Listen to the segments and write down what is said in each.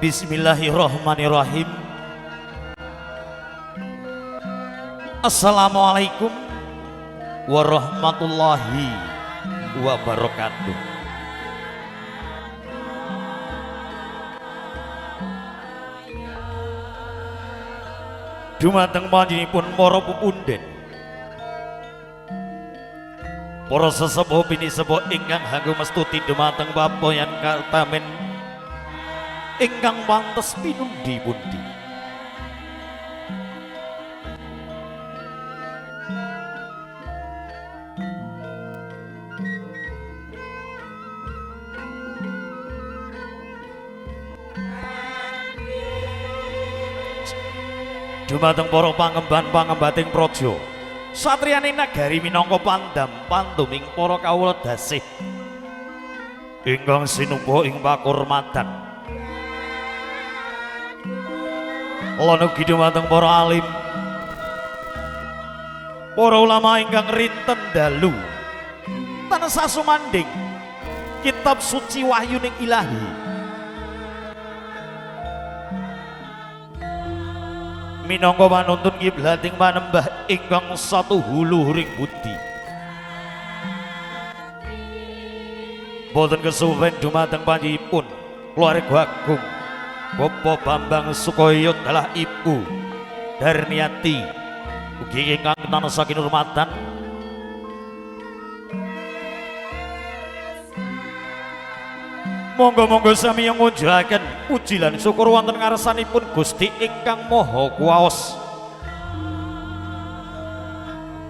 Bismillahirrahmanirrahim. Assalamualaikum warahmatullahi wabarakatuh. Dumateng panjenenganipun para pepunden, para sesepuh pinisepuh ingkang hanggo mestuti dumateng papoyan katamen ingkang pantes pinundi-pundi. Dumateng para pangemban-pangembating praja, satriyaning nagari minangka pandam panduming para kawula dasih ingkang sinupa ing pakurmatan. Lan ugi dumateng para alim, para ulama ingkang rinten dalu tansah sumandhing kitab suci wahyuning ilahi minangka panuntun kiblating panembah ingkang satuhu luhuring budi. Boten kesuwen dumateng panjipun keluarga agung Bapak Bambang Sukoyo dalah Ibu Darniati ugi ingkang tansah kinurmatan. Monggo-monggo sami ngunjukaken puji lan syukur wonten ngarsanipun Gusti ingkang Maha Kuwaos.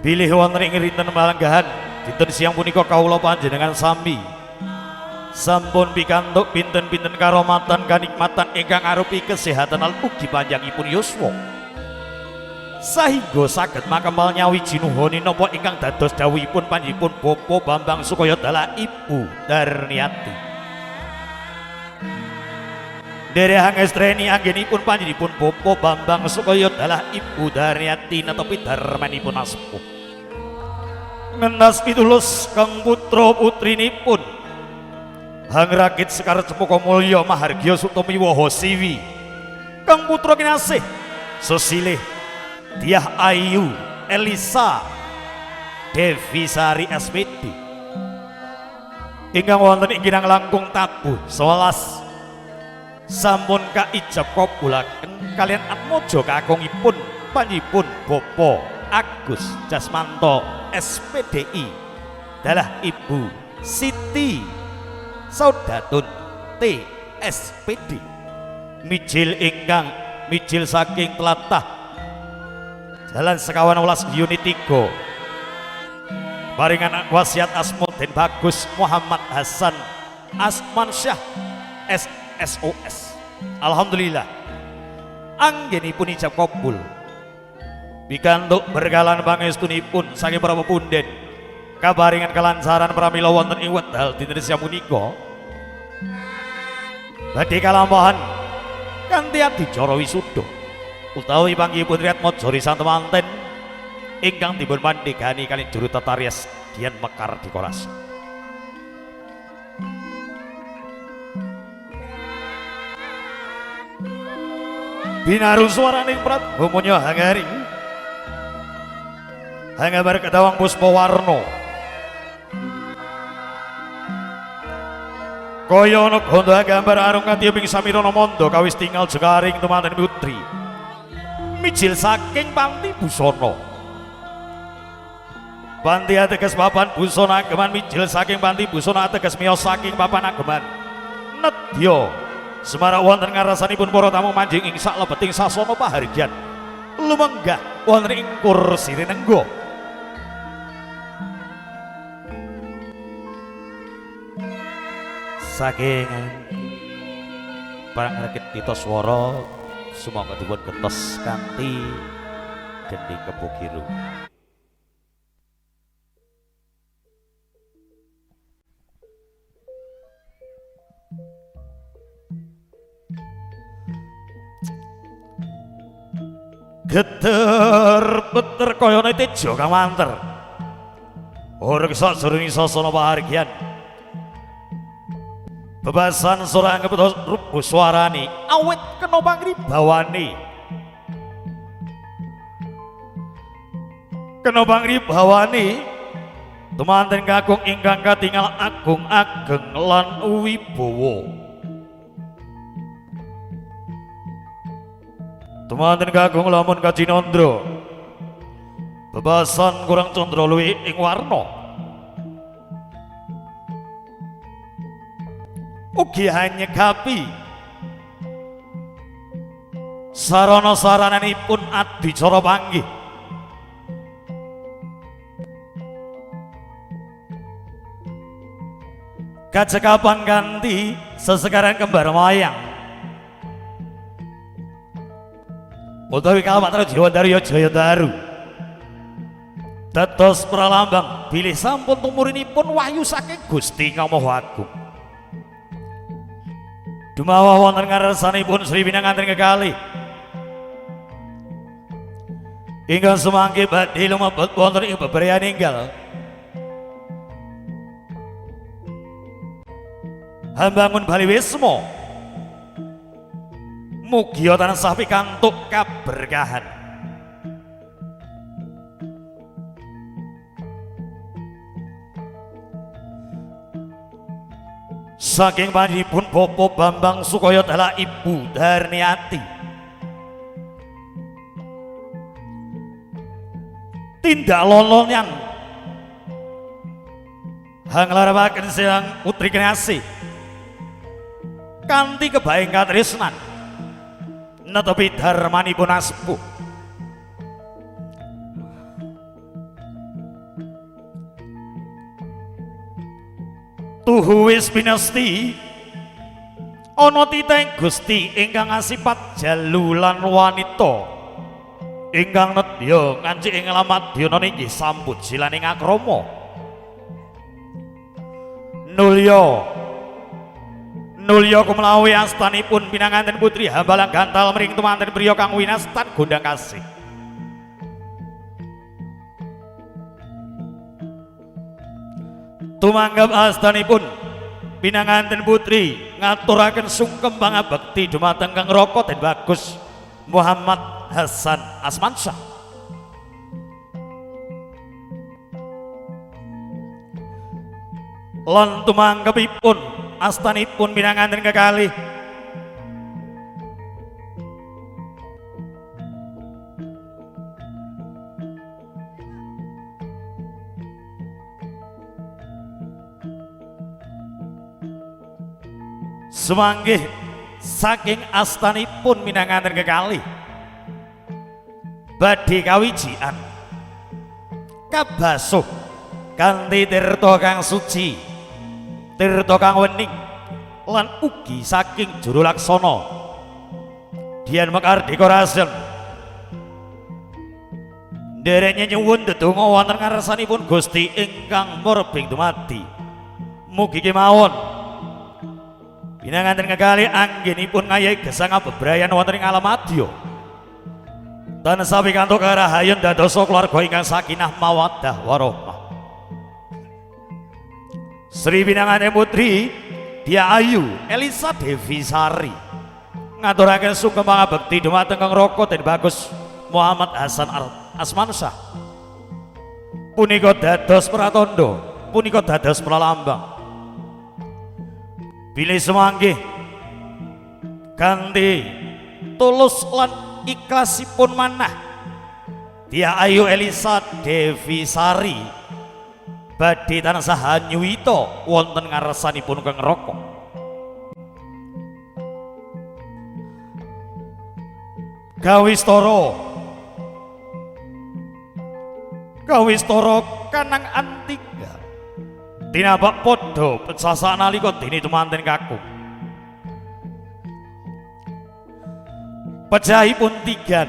Bilih wonten ing rinten malanggahan dinten siang punika kawula panjenengan sami sampun pikantuk pinten-pinten karomatan kanikmatan ingkang arupi kesehatan lan ugi panjangipun yuswa, sahingga saged makemal nyawiji nuhoni napa ingkang dados dawuhipun panjenenganipun Bapak Bambang Sukoyo dalah Ibu Darniati. Nderek hangestreni anggenipun panjenenganipun Bapak Bambang Sukoyo dalah Ibu Darniati netepi darmanipun asma. Ngentas pitulus kang putra putrinipun hang rakit Sekar Cempaka Mulya Mahargya Sutami Waha Siwi, kang putra kinasih Susilih Diah Ayu Elisa Devi Sari SPD ingkang wonten ing kirang langkung tabuh 11 sampun kaijab kabulaken kalian atmaja kakungipun panjipun Bapak Agus Jasmanto SPDI dalah Ibu Siti Saudatun TSPD mijil ingkang mijil saking tlatah Jalan Sekawan 11 unit 3 paringan wasiat asma Den Bagus Muhammad Hasan Asmansyah SSOS. Alhamdulillah anggenipun ijab kabul pikantuk berkalan pangestunipun saking para pepunden kabaringan kelancaran pramila wonten ing wekdal dinten siang punika badhe kalampahan kanthi adicara wisuda utawi panggihipun Riyatmaja Risan temanten ingkang dipun pandhegani kaliyan juru tata rias Dian Mekar Dikoras. Binarung suaraning Prabu Mulya hangaring hangabar ketawang puspa warna kaya ana gondo gambar arung katiyuping samirana manda kawis tingal jekaring temanten putri mijil saking panti busana. Panti ateges papan busana ageman, mijil saking panti busana ateges miyos saking papan ageman. Nedya semarak wonten ngarsanipun para tamu manjing ing saklebeting sasana pahargyan lumenggah wonten ing kursi rinengga. Saking parang rakit Tito Swara sumangga dipun gentos kanthi gending Kebo Biru. Geter beter kayane teja kang wanter. Ora sak jroning sasana pahargyan. Bebasan sora anggep rubuh suarane awit kena pangribawani. Kena pangribawani tumanten kakung ingkang katingal agung ageng lan wibawa. Tumanten kakung lamun kacinandra bebasan kurang candra luwih ing warna. Ugi hanyekapi sarana sarananipun adicara panggih. Kacekapan kanthi sesekaran kembar wayang utawi kalapatra Jiwandaru ya Jayandaru dados pralambang bilih sampun tumurinipun wahyu saking Gusti Kang Maha Agung. Dumawah wonten ngarsanipun Sri Pinanganten kekalih ingkang semangke badhe lumebet wonten ing bebrayan enggal hambangun bali wisma mugia tansah pikantuk kaberkahan. Saking panjenenganipun Bapak Bambang Sukoyo dalah Ibu Darniati tindak lolonyan hanglarapaken siang putri kinasih kanthi kebaeng katresnan netepi dharmanipun asepuh. Tuhu wis pinesti ana titahing Gusti ingkang asipat jalu lan wanita ingkang nedya ngancik ing lamadya inggih sambut silaning akrama. Nulya nulya kumlawi astanipun pinanganten putri Hambalang Gantal mring tumanten priya kang winastan gondang kasih. Tumanggap astanipun pinanganten putri ngaturaken sungkem pangabekti dumateng Kang Raka Den Bagus Muhammad Hasan Asmansyah. Lan tumanggepipun astanipun pinanganten kekalih semanggih saking astanipun minanganten kekalih badhe kawijian kabasuh kanthi tirta kang suci, tirta kang wening lan ugi saking juru laksana Dian Mekar Decoration. Nderek nyuwun dedonga wonten ngarsanipun Gusti ingkang murbeng dumadi. Mugi kemawon pinanganten kekalih anggenipun ngayahi gesang bebrayan wonten ing alam madya. Tansah pikantuk karahayon dadosa keluarga ingkang sakinah mawaddah warahmah. Sri pinanganten putri Dia Ayu Elisa Devi Sari ngaturaken sungkem pangabekti dumateng Kang Raka Den Bagus Muhammad Hasan Asmansyah. Punika dados pratandha, punika dados pralambang bilih semanggih kanthi tulus lan ikhlasipun manah Dia Ayu Elisa Devi Sari badhe tansah hanyuwita wonten ngarsanipun Kang Raka. Gawistara Gawistara kanang antiga tinabak padha pecasak nalika dene tumanten kakung. Pejahipun tigan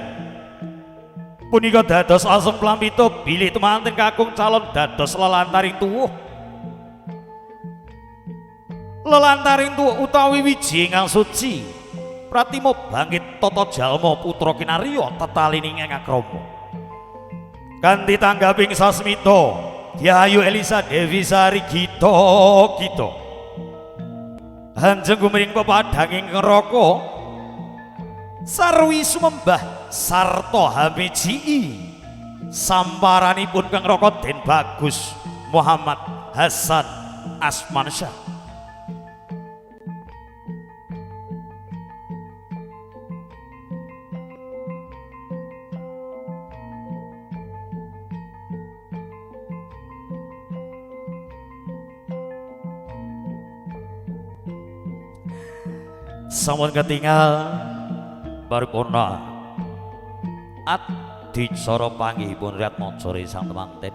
punika dados asem plampita bilih tumanten kakung calon dados lelantaring tuwuh. Lelantaring tuwuh utawi wiji ingkang suci pratima bangkit tata jalma putra kinarya tetalining ing akrama. Kanthi tanggaping sasmita Diayu Elisa Devi Sari Gita Gita. Hanjeng gumiring pepadhanging neraka sarwi sumembah sarta hamiji samparanipun kang Raka Den Bagus Muhammad Hasan Asmansyah. Sampun ketinggal paripurna adicara panggihipun Riyatmaja sang temanten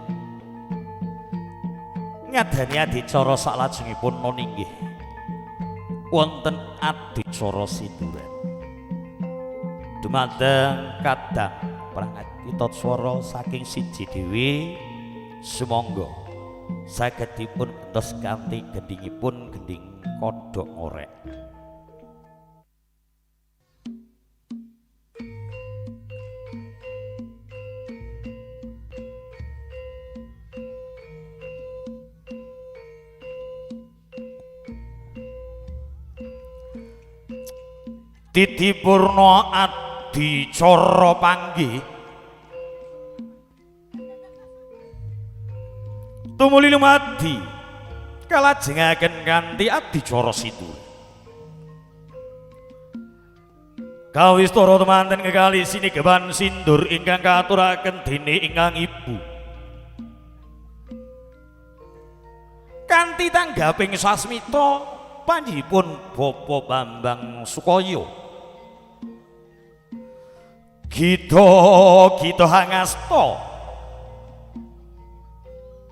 ngadani adicara saklajengipun noninggih wonten adicara sinduran dumateng kadang prangatita swara saking siji dhewe sumangga saged dipun entos kanthi gendhingipun gendhing kodhok ngorek. Titipurna adicara panggih tumuli lumadi kalajengaken kanthi adicara sindur. Kawistara temanten kekali sinigeban sindur ingkang kaaturaken dene ingkang ibu kanthi tanggaping sasmita panjipun Bapak Bambang Sukoyo. Gita gita hangasta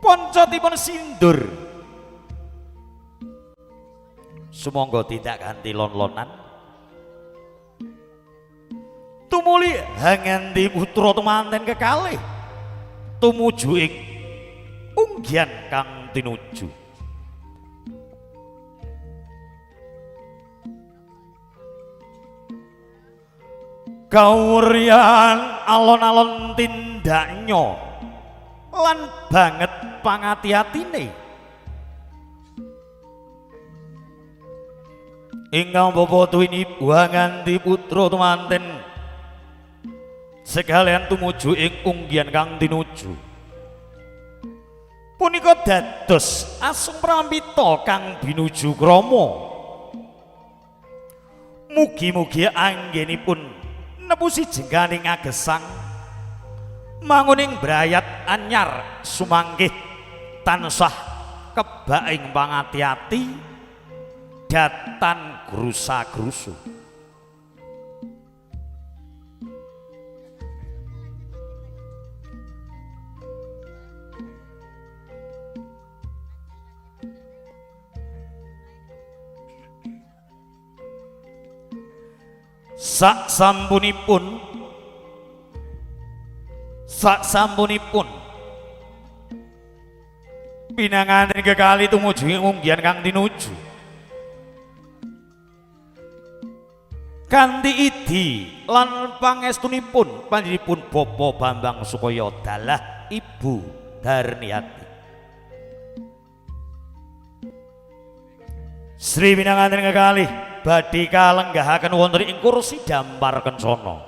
poncotipun sindur sumangga tindak kanthi lon-lonan tumuli hanganti putra temanten kekalih tumuju ing unggian kang tinuju. Kawuryan alon-alon tindaknya lan banget pangati-atine ingkang bapa tuwini nganti putra temanten sekalian tumuju ing unggian kang tinuju punika dados asung prampita kang binuju krama. Mugi-mugi anggenipun nepusi jengganing agesang manguning brayat anyar sumangkih tansah kebak ing pangati-ati datan grusa-grusu. Sak sampunipun pinanganten kekali tumuju ing unggian kang tinuju kanthi idi lan pangestunipun panjenenganipun Bapak Bambang Sukoyo dalah Ibu Darniati. Sri pinanganten kekalih badhe kalenggahaken wonten ing kursi dampar kencana.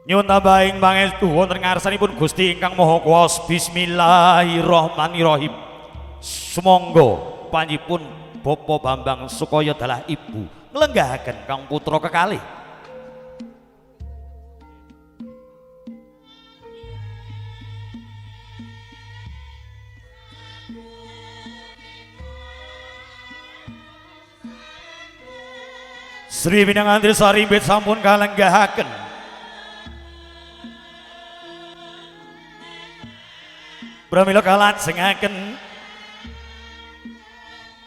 Nyuwun tambahing pangestu wonten ngarsanipun Gusti ingkang Maha Kuwasa. Bismillahirrahmanirrahim. Sumangga panjipun Bapak Bambang Sukoyo dalah Ibu nglenggahaken kang putra kekalih. Sri pinanganten sarimbit sampun kalenggahaken. Pramila kalajengaken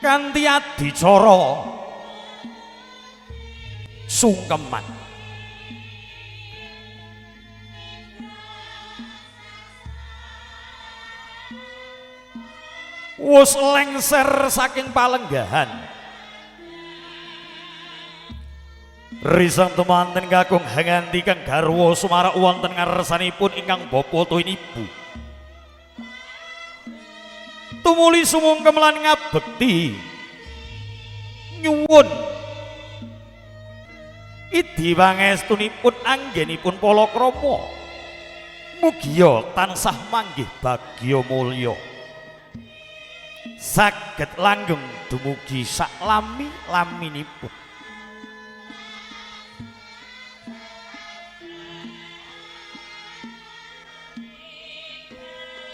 kanthi adicara sungkeman. Wus lengser saking palenggahan. Risang temanten kakung hanganti kang garwa sumarak wonten ngarsanipun ingkang bapa tuwin ibu. Tumuli sumungkem lan ngabekti Nyuwun idi pangestunipun anggenipun palakrama mugia tansah manggih bagya mulya saged langgeng dumugi sak lami-laminipun.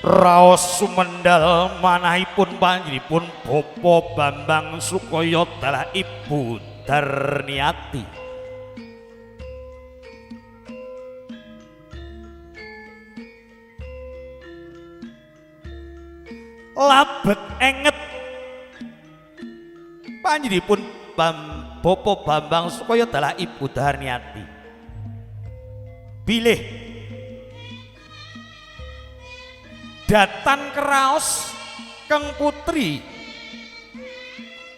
Raos sumendal manahipun panjenenganipun Bapak Bambang Sukoyo dalah Ibu Darniati. Labet enget panjenenganipun Bapak Bambang Sukoyo dalah Ibu Darniati. Bilih datan keraos keng putri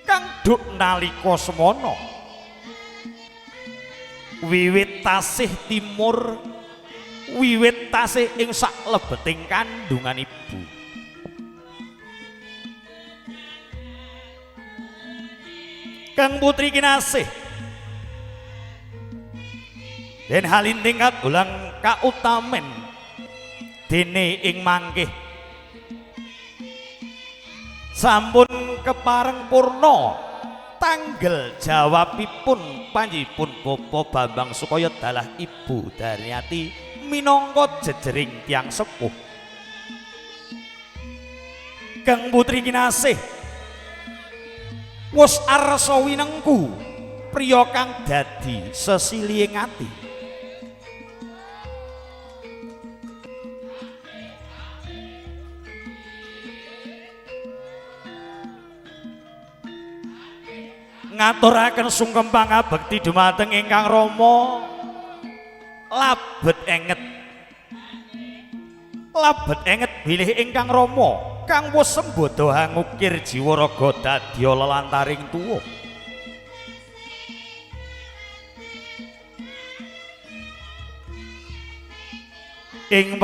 kang duk nalika semono wiwit tasih timur wiwit tasih ing saklebeting kandungan ibu. Kang putri kinasih den halinting kadulang kautamen dene ing mangkih sampun kepareng purna tanggel jawabipun panjipun Bapak Bambang Sukoyo dalah Ibu Darniati minangka jejering tiyang sepuh. Kang putri kinasih wus arsa winengku priya kang dadi sesilihing ati. Ngaturaken sungkem pangabekti dumateng ingkang rama labet enget bilih ingkang rama kang wis sembodo hangukir jiwa raga dadya lelantaring tuwa. Ing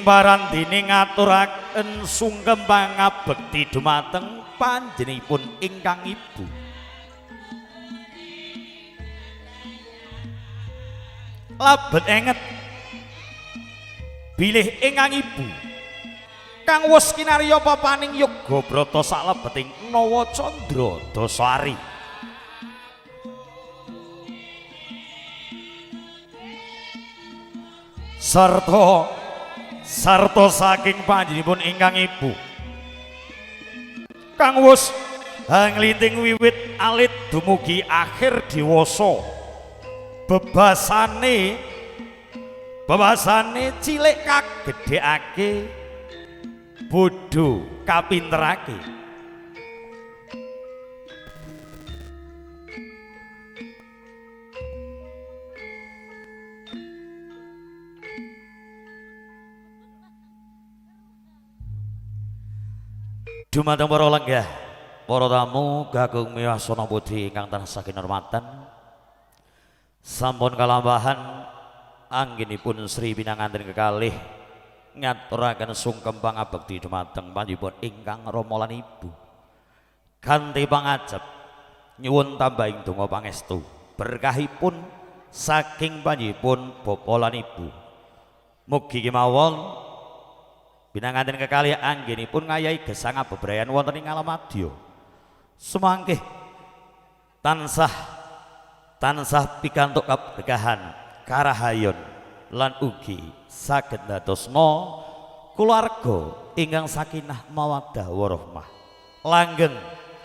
parandene ngaturaken sungkem pangabekti dumateng panjenenganipun ingkang ibu. Labet enget bilih ingkang ibu kang wis kinarya papaning yoga brata saklebeting Nawa Candra Dasari. Sarta saking panjenenganipun ingkang ibu kang wis hanglinting wiwit alit dumugi akhir dewasa bebasane cilik kagedhekake bodho kapinterake. Dumateng para lenggah, para tamu kakung miwasana budi ingkang tansah kinurmatan. Sampun kalampahan anggenipun Sri pinanganten kekalih ngaturaken sungkem pangabekti dumateng panjenenganipun ingkang rama lan ibu. Kanthi pangajap nyuwun tambahing donga pangestu berkahipun saking panjenenganipun bapa lan ibu. Mugi kemawon pinanganten kekalih anggenipun ngayahi gesang bebrayan wonten ing alam madya. Sumangkih tansah pikantuk kaberkahan karahayon lan ugi saged ndadosna kulawarga ingkang sakinah mawaddah warahmah. Langgeng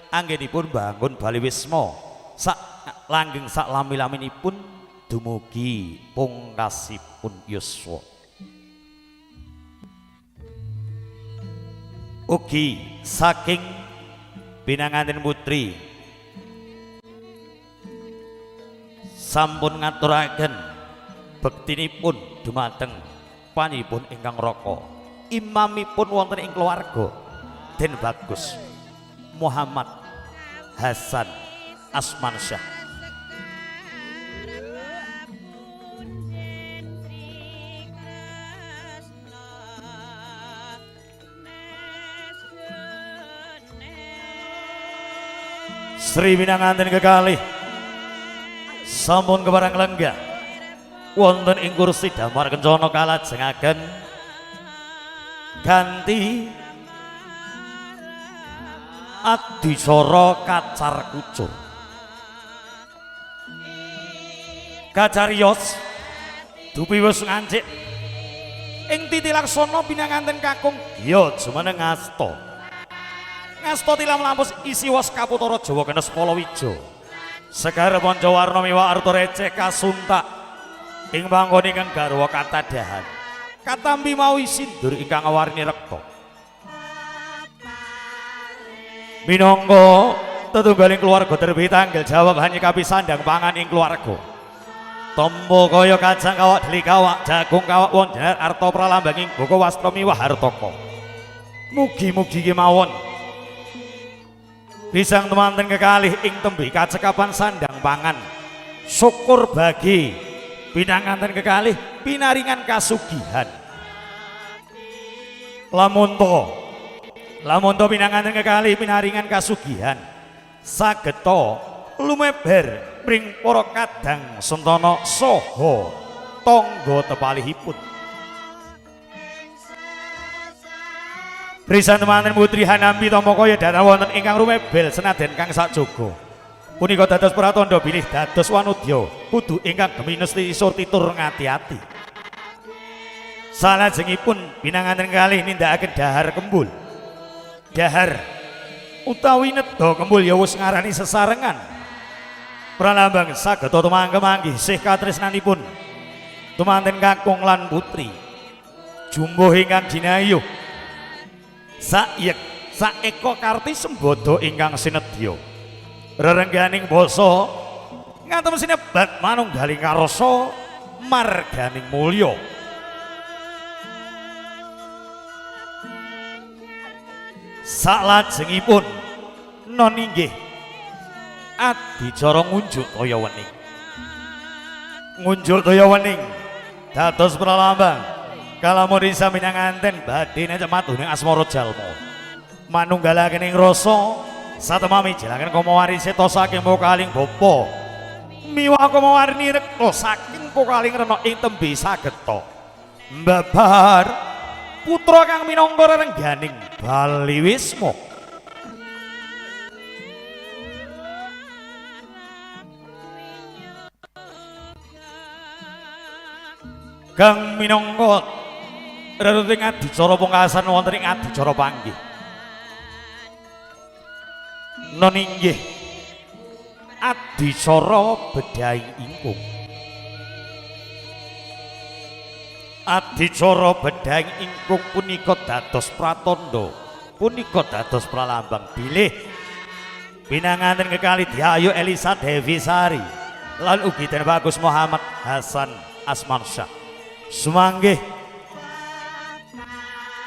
anggenipun bangun bali wisma sak langgeng sak lami-laminipun dumugi pungkasipun yuswa. Ugi saking pinanganten putri sampun ngaturaken bektinipun dumateng panipun ingkang raka imamipun wonten ing keluarga Den Bagus Muhammad Hasan Asmansyah. Sri pinanganten kekalih sampun kepareng lenggah wonten ing kursi damar kencana kalajengaken ganti adicara kacar kucur. Kacariyos dupi wis ngancik ing titi laksana pinanganten kakung ya jumeneng ngasta. Ngasta tilam lampus isi was kaputara Jawa kenes Palawija. Segara pancawarna miwa arta receh kasuntak ing panggon ingkang garwa katadahan. Katampi mawi sindur ingkang awarni rekta. Minangka tetunggaling keluarga terbi tanggel jawab hanya kapisandang pangan ing keluarga. Tombo kaya kacang kawak deli kawak jagung kawak wonten arta pralambanging boko wastra miwah hartaka. Mugi-mugi kemawon bisang temanten kekalih ing tembe kacekapan sandang pangan. Syukur bagi pinanganten kekalih pinaringan kasugihan. Lamun to pinanganten kekalih pinaringan kasugihan sageta lumeber mring para kadang sentana saha tangga tepalihipun. Risan temanten putri Hanampi tama kaya dhateng wonten ingkang rumebel senaden kang sajaga. Punika dados pratandha bilih dados wanudya kudu ingkang geminesti surti tur ngati-ati. Salajengipun pinanganten kalih nindakaken dahar kembul. Dahar utawi nedha kembul ya wis ngarani sesarengan. Pralambang sageta tumangke manggih sih katresnanipun tumanten kakung lan putri. Jumbuh ingkang jinayuh sakyek saeka karti sembodo ingkang sinedya. Rerengganing basa ngatem sinebat manunggaling karasa marganing mulya. Salajengipun non inggih adicara ngunjuk toya wening. Ngunjuk toya wening dados pralambang kalamun isa minanganten badhe necep matuning asmara jalma. Manunggalaken ing rasa satemami jelaken kama warise ta saking pokaling bapa. Miwah kama warni rekta saking pokaling rena ing tembe sageta. Mbabar putra kang minangka rerengganing Baliwisma. Kang minangka reruting adicara pungkasan wonten ing adicara panggih. Non inggih adicara bedhahing ingkung. Adicara bedhahing ingkung punika dados pratandha, punika dados pralambang bilih pinanganten kekalih Diayu Elisa Devi Sari lan ugi den Bagus Muhammad Hasan Asmansyah. Sumanggih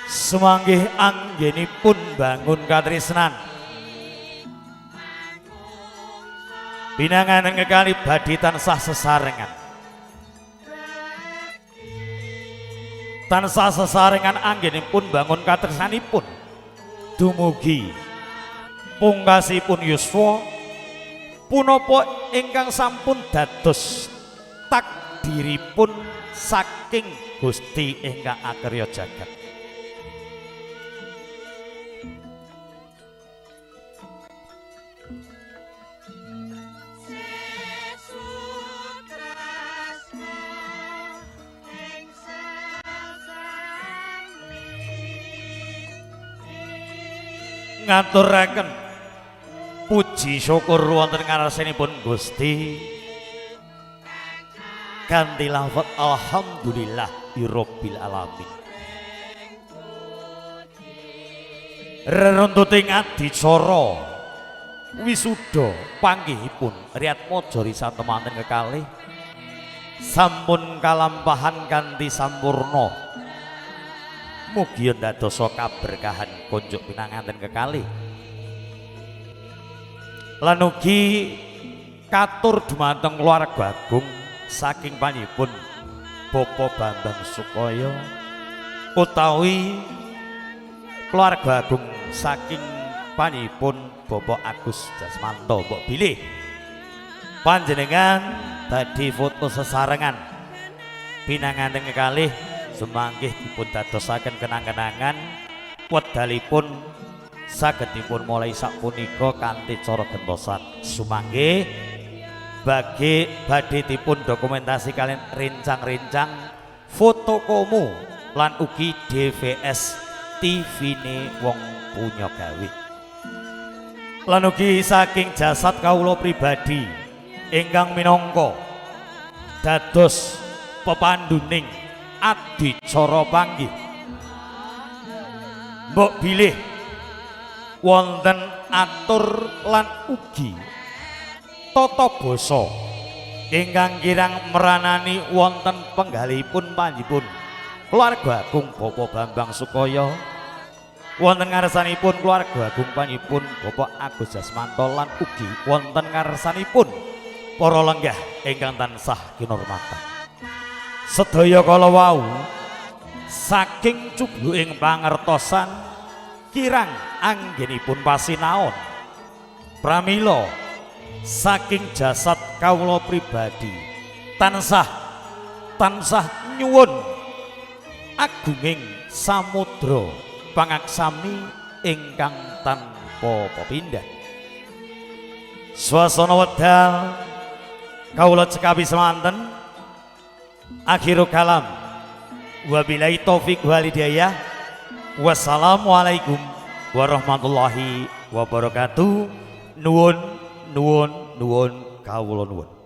sumanggih anggenipun bangun katresnan pinanganan kekalih badhe tansah sesarengan. Tansah sesarengan anggenipun bangun katresnanipun dumugi pungkasipun yuswa punapa ingkang sampun dados takdiripun saking Gusti ingkang akerya jagat. Ngaturaken puji syukur wonten ngarsanipun Gusti kanthi lafaz alhamdulillah irabbil alamin. Reruntuting adicara wisuda panggihipun Riyatmaja risan temanten kekalih sampun kalampahan kanthi sampurna. Mugi ndadosa kaberkahan konjuk pinanganten kekalih. Lan ugi katur dumateng keluarga agung saking panipun Bapak Bambang Sukoyo utawi keluarga agung saking panipun Bapak Agus Jasmanto. Mbok bilih panjenengan badhe foto sesarengan pinanganten kekalih semangkih dipun dadosaken kenang-kenangan wedalipun saged dipun mulai sapunika kanthi cara gentosan. Sumangke bagi badhe dipun dokumentasi kalian rencang-rencang foto komu lan ugi DVS TV-ne wong punya gawe. Lan ugi saking jasad kawula pribadi ingkang minangka dados pepanduning adicara panggih, mbok bilih wonten atur lan ugi tata basa ingkang kirang meranani wonten penggalihipun panjipun keluarga agung Bapak Bambang Sukoyo, wonten ngarsanipun keluarga agung panjipun Bapak Agus Jasmanto, lan ugi wonten ngarsanipun para lenggah ingkang tansah kinurmatan. Sedaya kala wau saking cubluking pangertosan kirang anggenipun pasinaon. Pramila saking jasad kawula pribadi tansah tansah nyuwun agunging samudra pangaksami ingkang tanpa pepindhan. Swasana wedal kawula cekapi semanten. Akhirul kalam, wabillahi taufik walhidayah. Wassalamualaikum warahmatullahi wabarakatuh. Nuwun nuwun nuwun, kawula nuwun.